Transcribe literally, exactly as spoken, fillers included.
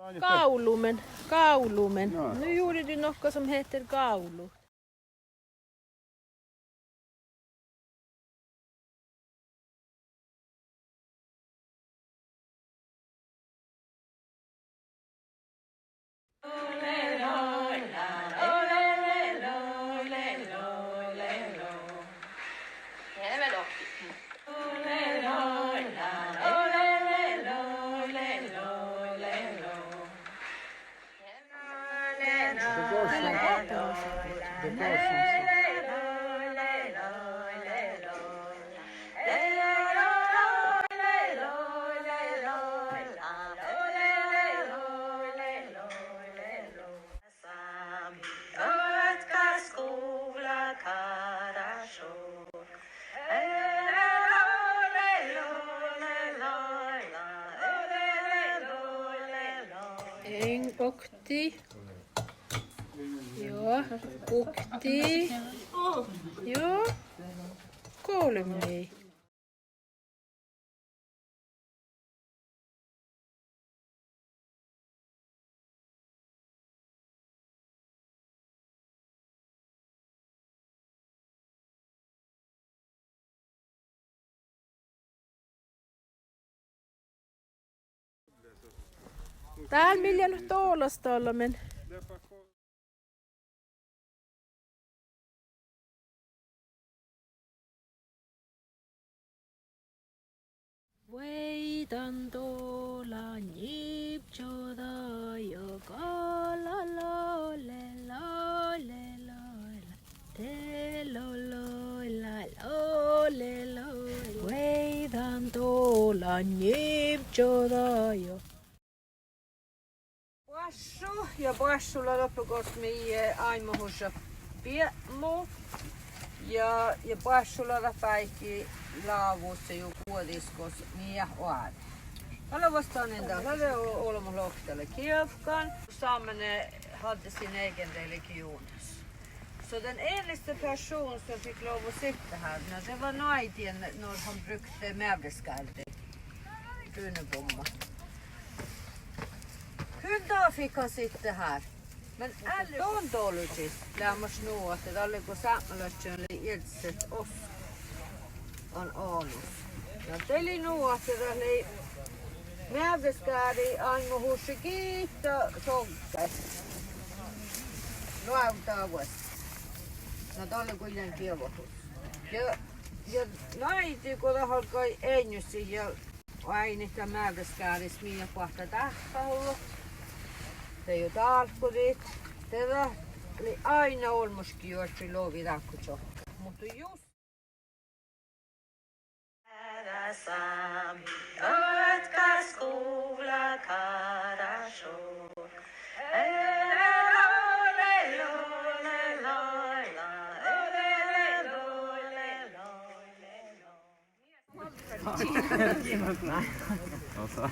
Gávlumin, gávlumin. Nu gjorde de noe som heter gávlut. Eŋ, oktii. Juo, oktii. Juo, golbmii. Dál mii leat dolastallan. Vuoi dan dola njibččoda ja gala la le la le la la. De lo lo la lo le lo. Vuoi dan dola njibččoda ja. Boaššu ja boaššu lea doppe gos mii, eh, áimmahušat biebmu. Ja, ja boaššu lea dat báiki lávus ja juo guođas gos mii eat oađe. Ale vuosttanin dat lea o-, olbmot lohkat lea gievkan. Samer hadde sin egen religion. Så den eneste person som fikk lov å sitte her, no, det var naidien når han brukte mevreskárdii, runebomma. Kun da fikk han sitte her. Men ellers don dologiis leamaš nu ahte dalle go sápmelaččain lei iežaset oskko ános. Ja de lei nu ahte dat lei meaveskári áimmahušše gitta šoggái. Loavdá vuos. Na dalle go ii lean gievahus. Ja, ja naidi go dat galggai eŋŋusi ja oaidnit dat meaveskáris mii boahtá dáhpáhuvvot. De juo dálkkodit. De dat lei áinna olmmoš gii oaččui logi dáhpáhuvvot. Muhto jus Osa.